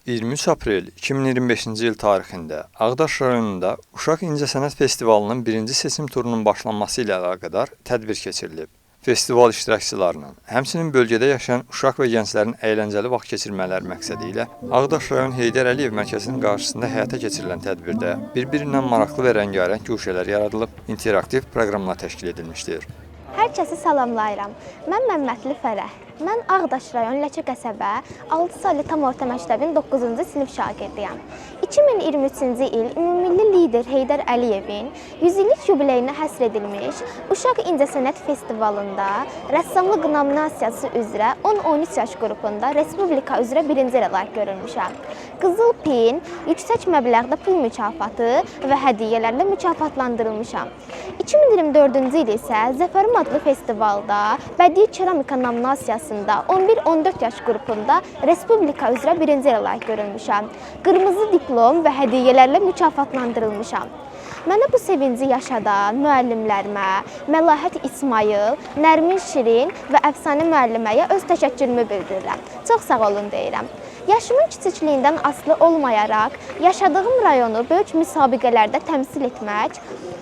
23 aprel 2025-ci il tarixində Ağdaş rayonunda Uşaq İncəsənət Festivalının birinci seçim turunun başlanması ilə əlaqədar tədbir keçirilib. Festival iştirakçılarının, həmçinin bölgədə yaşayan uşaq və gənclərin əyləncəli vaxt keçirmələri məqsədi ilə Ağdaş rayon Heydər Əliyev mərkəzinin qarşısında həyata keçirilən tədbirdə bir-birindən maraqlı və rəngarəng guşələr yaradılıb, interaktiv proqramlar təşkil edilmişdir. Hər kəsi salamlayıram. Mən Məmmədli Fərəh. Mən Ağdaş rayon Ləçə qəsəbə 6 saylı tam orta məktəbin 9-cu sinif şagirdiyəm. 2023-cü il ümummilli lider Heydər Əliyevin 100 illik yubileyinə həsr edilmiş Uşaq İncəsənət Festivalında rəssamlıq nominasiyası üzrə 10-13 yaş qrupunda respublika üzrə birinci yerə layiq görülmüşəm. Qızıl pin, yüksək məbləğdə pul mükafatı və hədiyyələrlə mükafatlandırılmışam. 2024-cü il isə Zəfərim adlı festivalda bədii keramika nominasiyasında 11-14 yaş qrupunda respublika üzrə birinci yerə layiq görülmüşəm. Qırmızı diplom və hədiyyələrlə mükafatlandırılmışam. Mənə bu sevinci yaşadan müəllimlərimə, Məlahət İsmayıl, Nərmin Şirin və Əfsanə müəlliməyə öz təşəkkürümü bildirirəm. Çox sağ olun deyirəm. Yaşımın kiçikliyindən asılı olmayaraq yaşadığım rayonu böyük müsabiqələrdə təmsil etmək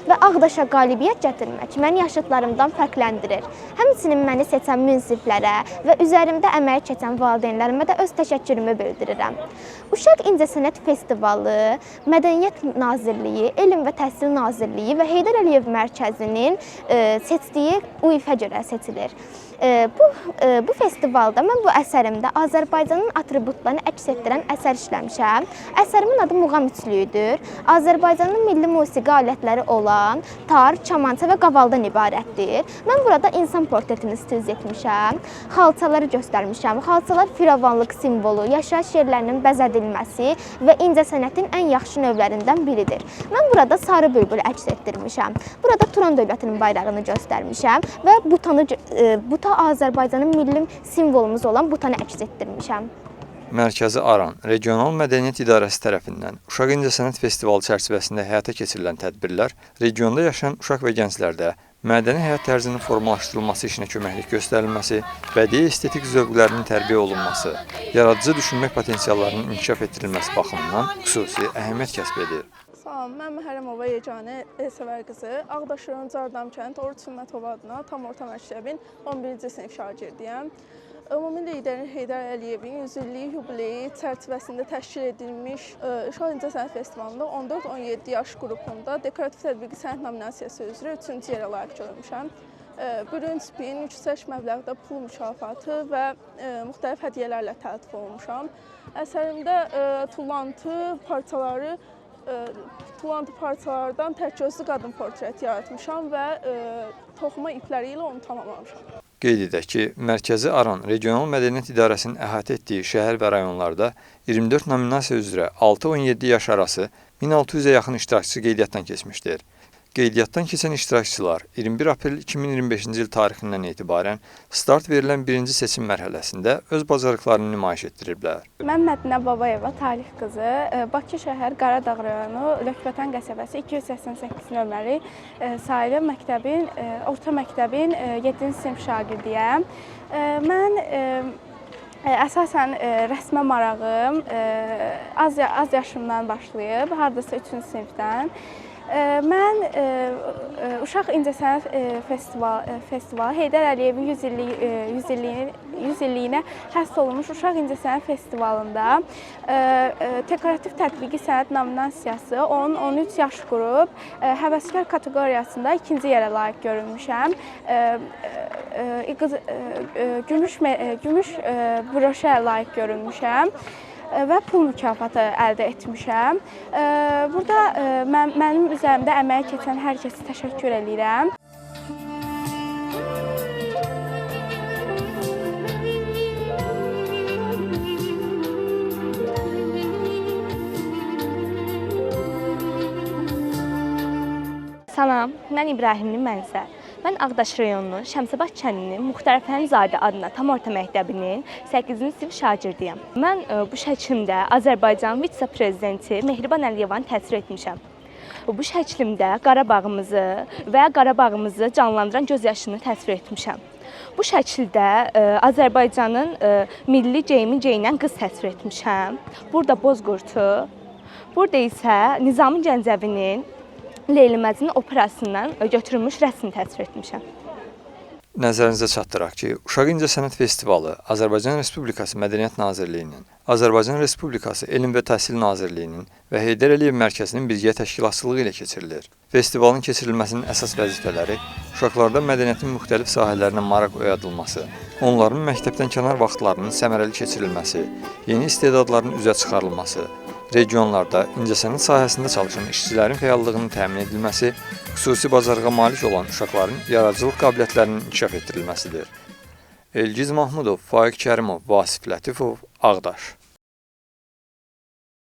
və Ağdaşa qalibiyyət gətirmək məni yaşıdlarımdan fərqləndirir. Həmçinin məni seçən münsiflərə və üzərimdə əməyi keçən valideynlərimə də öz təşəkkürümü bildirirəm. Uşaq İncəsənət Festivalı, Mədəniyyət Nazirliyi, Elm və Təhsil Nazirliyi və Heydər Əliyev Mərkəzinin seçdiyi UİF-ə görə seçilir. Bu festivalda mən bu əsərimdə Azərbaycanın atributlarını əks etdirən əsər işləmişəm. Əsərimin adı Muğam üçlüyüdür. Azərbaycanın milli musiqi alətləri olan tar, çamança və qavaldan ibarətdir. Mən burada insan portretini stiliz etmişəm. Xalçaları göstərmişəm. Xalçalar firavanlıq simvolu, yaşayış yerlərinin bəzədilməsi və incəsənətin ən yaxşı növlərindən biridir. Mən burada sarı bülbülü əks etdirmişəm. Burada Turan dövlətinin bayrağını göstərmişəm və butanı buta Azərbaycanın milli simvolumuz olan butanı əks etdirmişəm. Mərkəzi Aran Regional Mədəniyyət İdarəsi tərəfindən Uşaq İncəsənət Festivalı çərçivəsində həyata keçirilən tədbirlər regionda yaşayan uşaq və gənclərdə mədəni həyat tərzinin formalaşdırılması işinə köməklik göstərilməsi, bədii estetik zövqlərinin tərbiyə olunması, yaradıcı düşünmək potensiallarının inkişaf etdirilməsi baxımından xüsusi əhəmiyyət kəsb edir. Salam, mən Məhərrəmova Yeganə Elsəvər qızı, Ağdaş rayon Cardam kənd Oruc Sünnətova adına tam orta məktəbin 11-ci sinif şagirdiyəm. Ümumi liderin Heydər Əliyevin 100 illik yubileyi çərçivəsində təşkil edilmiş Uşaq İncəsənət Festivalında 14-17 yaş qrupunda dekorativ tətbiqi sənət nominasiyası üzrə 3-cü yerə layiq görülmüşəm. Bürünc pin, yüksək məbləğdə pul mükafatı və müxtəlif hədiyyələrlə təltif olunmuşam. Əsərimdə tullantı parçaları tullantı parçalardan təkgözlü qadın portreti yaratmışam və toxuma ipləri ilə onu tamamlamışam. Qeyd edək ki, Mərkəzi Aran Regional Mədəniyyət İdarəsinin əhatə etdiyi şəhər və rayonlarda 24 nominasiya üzrə 6-17 yaş arası 1600-ə yaxın iştirakçı qeydiyyatdan keçmişdir. Qeydiyyatdan keçən iştirakçılar 21 aprel 2025-ci il tarixindən etibarən start verilən birinci seçim mərhələsində öz bacarıqlarını nümayiş etdiriblər. Mən Mədinə Babayeva, Talih qızı, Bakı şəhər Qaradağ rayonu Lökvətən qəsəbəsi 288 nömrəli sayılı məktəbin, orta məktəbin 7-ci sinif şagirdiyəm. Mən əsasən rəsmə marağım az yaşımdan başlayıb, hardasa 3-cü sinifdən. Mən Uşaq İncəsənət Festivalı Heydər Əliyevin 100 illiyinə həsr olunmuş Uşaq İncəsənət Festivalında dekorativ tətbiqi sənət nominasiyası 10-13 yaş qrup həvəskar kateqoriyasında ikinci yerə layiq görülmüşəm. Gümüş broşə layiq görülmüşəm və pul mükafatı əldə etmişəm. Burada mənim üzərimdə əməyi keçən hər kəsə təşəkkür eləyirəm. Salam, mən İbrahimli Mənsə. Mən Ağdaş rayonunun Şəmsabad kəndinin Muxtar Fənzadə adına tam orta məktəbinin 8-ci sinif şagirdiyəm. Mən bu şəklimdə Azərbaycan vitse-prezidenti Mehriban Əliyevanı təsvir etmişəm. Bu şəklimdə Qarabağımızı və Qarabağımızı canlandıran göz yaşını təsvir etmişəm. Bu şəkildə Azərbaycanın milli geyimi geyinən qız təsvir etmişəm. Burada bozqurtu, burada isə Nizami Gəncəvinin Leyli Məcnun operasından götürülmüş rəsm təsvir etmişəm. Nəzərinizə çatdıraq ki, Uşaq İncəsənət Festivalı Azərbaycan Respublikası Mədəniyyət Nazirliyinin, Azərbaycan Respublikası Elm və Təhsil Nazirliyinin və Heydər Əliyev Mərkəzinin birgə təşkilatçılığı ilə keçirilir. Festivalın keçirilməsinin əsas vəzifələri uşaqlarda mədəniyyətin müxtəlif sahələrinə maraq oyadılması, onların məktəbdən kənar vaxtlarının səmərəli keçirilməsi, yeni istedadların üzə çıxarılması, regionlarda incəsənət sahəsində çalışan işçilərin fəallığının təmin edilməsi, xüsusi bacarığa malik olan uşaqların yaradıcılıq qabiliyyətlərinin inkişaf etdirilməsidir. Elgiz Mahmudov, Faiq Kərimov, Vasif Lətifov, Ağdaş.